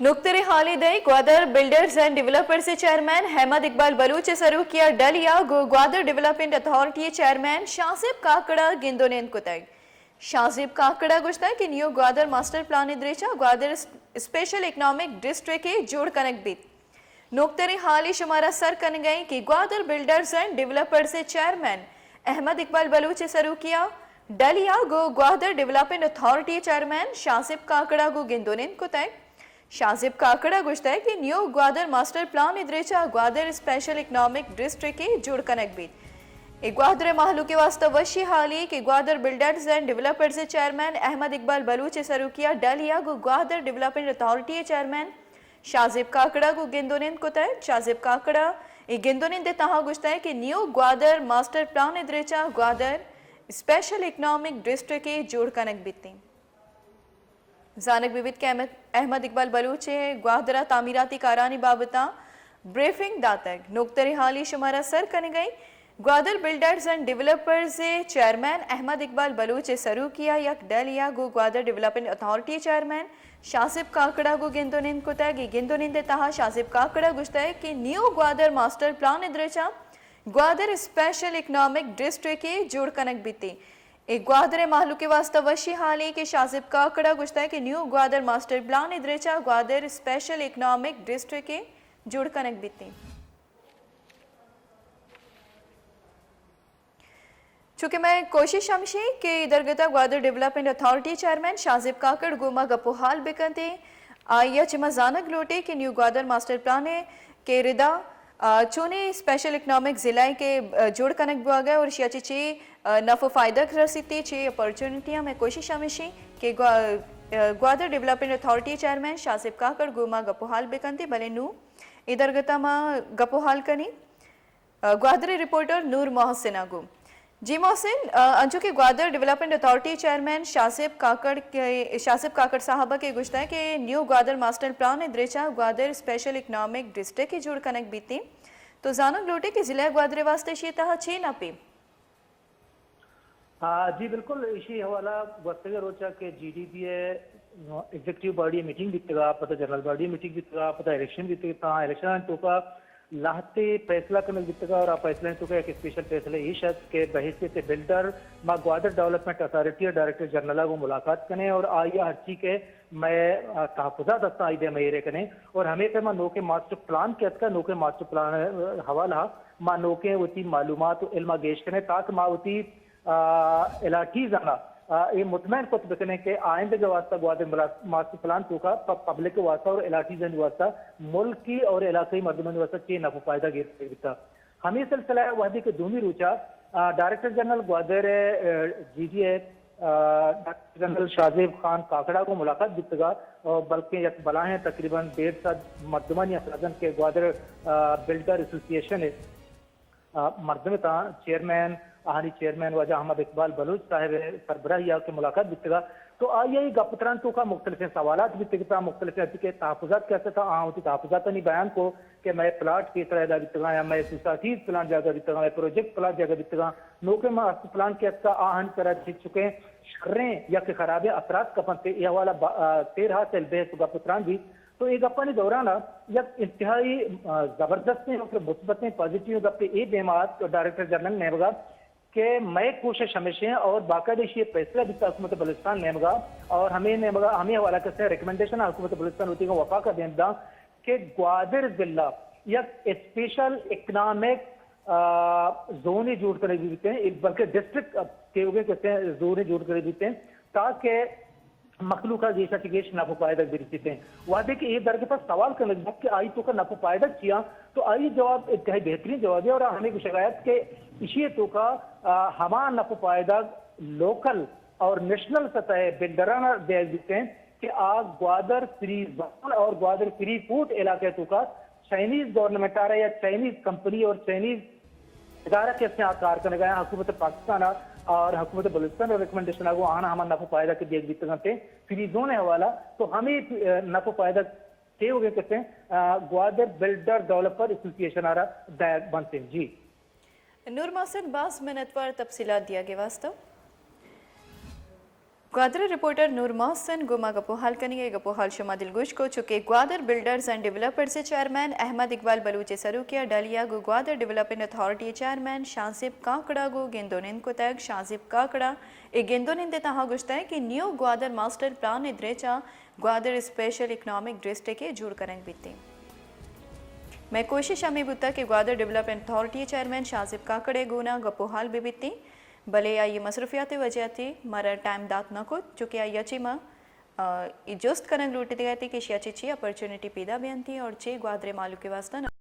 نوکتریں حالی دئیں، گوادر بلڈرز اینڈ ڈیولپرز ءِ چیئرمین احمد اقبال بلوچ ءِ سروکی ءَ ڈل ءَ گوں گوادر ڈیولپمنٹ اتھارٹی ءِ چیئرمین شاہ زیب کاکڑ ءَ گند ءُ نند کتگ۔ شاہ زیب کاکڑ ءَ گوشتگ کہ نیو گوادر ماسٹر پلان ءِ دریچہ ءَ گوادر اسپیشل اکنامک ڈسٹرکٹے جوڑ کنگ بیت۔ نوکتریں حالی شمارا سر کنگ ءَ ایں کہ گوادر بلڈرز اینڈ ڈیولپرز ءِ چیئرمین احمد اقبال بلوچ ءِ سروکی ءَ ڈل ءَ گوں گوادر ڈیولپمنٹ اتھارٹی ءِ چیئرمین شاہ زیب کاکڑ ءَ گوں گند ءُ نند کتگ۔ شاہ زیب کاکڑ ءَ گوشتگ کہ نیو گوادر ماسٹر پلان ءِ دریچہ ءَ گوادر اسپیشل اکنامک ڈسٹرکٹے جوڑ کنگ بیت۔ اے گوادر ءِ مہلوک ءِ واستہ وشی حالی کہ گوادر بلڈرز اینڈ ڈیولپرز ءِ چیئرمین احمد اقبال بلوچ ءِ سروکی ءَ ڈل ءَ گوں گوادر ڈیولپمنٹ اتھارٹی ءِ چیئرمین شاہ زیب کاکڑ ءَ گوں گند ءُ نند کتگ۔ شاہ زیب کاکڑ ءَ اے گند ءُ نند ءِ تہا گوشتگ کہ نیو گوادر ماسٹر پلان ءِ دریچہ ءَ گوادر اسپیشل اکنامک ڈسٹرکٹے جوڑ کنگ بیت ایں۔ زانگ بہ بیت کہ احمد، احمد اقبال بلوچ ءَ گوادر ءَ تعمیراتی کارانی بابت ءَ بریفنگ داتگ۔ نوکتریں حالی شمارا سر کنگ ءَ ایں۔ گوادر بلڈرز اینڈ ڈیولپرز ءِ چیئرمین احمد اقبال بلوچ ءِ سروکی ءَ یک ڈل ءَ گوں گوادر ڈیولپمنٹ اتھارٹی ءِ چیئرمین شاہ زیب کاکڑ ءَ گوں گند ءُ نند کتگ۔ اے گند ءُ نند ءِ تہا شاہ زیب کاکڑ ءَ گوشتگ کہ نیو گوادر ماسٹر پلان ءِ دریچہ ءَ گوادر اسپیشل اکنامک ڈسٹرکٹے جوڑ کنگ بیت ایں۔ اے گوادر ءِ مہلوک ءِ واستہ وشی حالے کہ شاہ زیب کاکڑ ءَ گوشتگ کہ نیو گوادر ماسٹر پلان ءِ دریچہ ءَ گوادر اسپیشل اکنامک ڈسٹرکٹے جوڑ کنگ بیت ایں۔ چونکہ مئے کوشش ہمیش ایں کہ اے درگت ءَ گوادر ڈیولپمنٹ اتھارٹی چیئرمین شاہ زیب کاکڑ گوں ما گپ ءُ ہال بہ کنت ایں۔ آئی ءَ چہ ما زانگ لوٹ ایں کہ نیو گوادر ماسٹر پلان ءِ کہ ردا، آ، چونیں اسپیشل اکنامک ضلع ءِ کہ، آ، جوڑ کنگ بوگ ءَ اور اشی ءَ چہ چے، آ، نفع ءُ فائدہ رسیت، چے اپرچونٹی ایں۔ مئے کوشش ہمیش ایں کہ گوا-، آ، گوادر ڈیولپمنٹ اتھارٹی چیئرمین شاہ زیب کاکڑ گوں ما گپ ءُ ہال بہ کنت ایں، بلے نوں اے درگت ءَ ما گپ ءُ ہال کنیں۔ آ، گوادر ءِ رپورٹر نور محسن ءَ گوں۔ جی محسن، آ، انچو کہ گوادر ڈیولپمنٹ اتھارٹی چیئرمین شاہ زیب کاکڑ کہ، شاہ زیب کاکڑ صاحب ءَ کہ گوشتگ کہ نیو گوادر ماسٹر پلان ءِ دریچہ ءَ گوادر اسپیشل اکنامک ڈسٹرکٹے جوڑ کنگ بیت ایں، تو زانگ لوٹ ایں کہ ضلع گوادر ءِ واستہ اشی ءِ تہا چے نپے؟ آ، جی بالکل، ایشی حوالہ گوستگیں روچ ءَ کہ جی ڈی بی ءِ ایگزیکٹو باڈی ءِ میٹنگ بیتگ ءَ، پدا جنرل باڈی ءِ میٹنگ بیتگ ءَ، پدا الیکشن بیتگ ءَ، تاں الیکشن ءِ توکا لہتے فیصلہ کنگ بیتگ ءَ اور آ فیصلہ ءِ توکا یک اسپیشل فیصلہ ایش ات کہ بحیثیت بلڈر ما گوادر ڈیولپمنٹ اتھارٹی ءِ ڈائریکٹر جنرل ءَ گوں ملاقات کنیں اور آئی ءَ ہرچی کہ مئے، آ، تحفظات ہستاں آئی ءَ مئے ایر کنیں اور ہمے پیما نوکیں ماسٹر پلان کہ اتکا، نوکیں ماسٹر پلان ءِ حوالہ ءَ ما نوکیں وتی معلومات ءُ علم ءَ گیش کنیں تاکہ ما وتی آ، الاٹیز آناں، آ، اے مطمئن کت بکنیں کہ آئندگ ءِ واستہ گوادر ملا-، ماسٹر پلان توکا پ-، پبلک ءِ واستہ اور الاٹیز آنی واستہ، ملکی اور علاقائی مردمانی واستہ چے نفع ءُ فائدہ گیشتر بیتا۔ ہمے سلسلہ ءَ وہدے کہ دومی روچا، آ، ڈائریکٹر جنرل گوادر ءِ، آ، جی ڈی ءِ، آ، ڈائریکٹر جنرل شاہ زیب خان کاکڑ ءَ گوں ملاقات بیتگ ءَ، آ، بلکیں یک بلاہیں تقریباً ڈیڑھ سد مردمانی اندازہ کہ گوادر، آ، بلڈر ایسوسی ایشن ءِ آ، مردم اتاں، چیئرمین، آہانی چیئرمین واجہ احمد اقبال بلوچ صاحب ءِ سربراہی ءَ کہ ملاقات بیتگ ءَ، تو آئی ءَ اے گپ ءُ تران توکا مختلفیں سوالات بیتگ اتاں، مختلفیں وتی کہ تحفظات کہ است اتاں، آہاں وتی تحفظاتانی بیان کو کہ مئے پلاٹ کے سرا ادا بیتگاں یا مئے سوسائٹیز پلان جاگہ بیتگاں، مئے پروجیکٹ پلان جاگہ بیتگاں، نوکیں ماسٹر پلان کہ اتکا آہانی سرا چنچکیں شریں یا کہ خرابیں اثرات کپنت، اے حوالہ با-، آ، تیر حاصل بحث ءُ گپ ءُ تران بیت۔ تو اے گپانی دوران ءَ یک انتہائی، آ، زبردستیں اور مثبتیں پازیٹیو گپے اے دیما ات کہ ڈائریکٹر جنرل نیمگا کہ مئے کوشش ہمیش ایں اور باقاعدہ ایشی فیصلہ بیتا حکومت بلوچستان نیمگا اور ہمے نیمگا ہمے حوالہ کسیں ریکمنڈیشن حکومت بلوچستان وتی گوں وفاق ءَ دیم داں کہ گوادر ضلع یک اسپیشل اکنامک، آ، زونے جوڑ کنگ بیتیں، بلکہ ڈسٹرکٹ تیوگیں کسیں زونے جوڑ کنگ بیتیں تاکہ مخلوق ءَ گیش ءَ چہ گیش نپ ءُ پائدگ برسیت انت۔ وہدے کہ اے درگت ءَ سوال کنگ بوت کہ آئی توکا نپ ءُ پائدگ چیا، تو آئی جواب انتہائی بہترین جوابے اور ہمے گوشگ ءَ ات کہ ایشی ءِ توکا، آ، ہما نپ ءُ پائدگ لوکل اور نیشنل سطح ءِ بلڈراں ءَ دیگ بیت انت کہ آ گوادر فری زون اور گوادر فری پورٹ علاقہ ءِ توکا چائنیز گورنمنٹ ءَ را یا چائنیز کمپنی اور چائنیز ادارہ کہ استیں آ کار کنگ ءَ آں، حکومت پاکستان ءَ اور حکومت بلوچستان ءِ ریکمنڈیشن ءَ گوں آہاں ہما نپ ءُ پائدگ کہ دیگ بیتگ انت فری زون ءِ حوالہ، تو ہمے، آ، نپ ءُ پائدگ تیوگیں کسیں، آ، گوادر بلڈر ڈیولپر ایسوسی ایشن ءَ را دئیگ بنت انت۔ جی۔ نور محسن، باز منتوار تفصیلات دیگ ءِ واستہ۔ گوادر ءِ رپورٹر نور محسن گوں ما گپ ءُ ہال کنگ ءَ۔ گپ ءُ ہال شما دلگوش کو، چو کہ گوادر بلڈرز اینڈ ڈیولپرز ءِ چیئرمین احمد اقبال بلوچ ءِ سروکی ءَ ڈلیا گوں گوادر ڈیولپمنٹ اتھارٹی ءِ چیئرمین شاہ زیب کاکڑ ءَ گوں گند ءُ نند کتگ۔ شاہ زیب کاکڑ ءَ اے گند ءُ نند ءِ تہا گوشتگ کہ نیو گوادر ماسٹر پلان ءِ درچ ءَ گوادر اسپیشل اکنامک ڈسٹرکٹ ءِ جوڑ کنگ بیت ایں۔ مئے کوشش ہمے بوتگ کہ گوادر ڈیولپمنٹ اتھارٹی ءِ چیئرمین شاہ زیب کاکڑ ءِ گون ءَ گپ ءُ ہال بہ بیت ایں، بلے آئی ءِ مصروفیات ءِ وجہ ءَ مارا ٹائم دات نہ کت، چو کہ آئی ءَ چہ ما، آ، اے جست کنگ لوٹتگ ات کہ ایشی ءَ چہ چی اپرچونٹی پیدا بہ انت اور چے گوادر ءِ مہلوک ءِ واستہ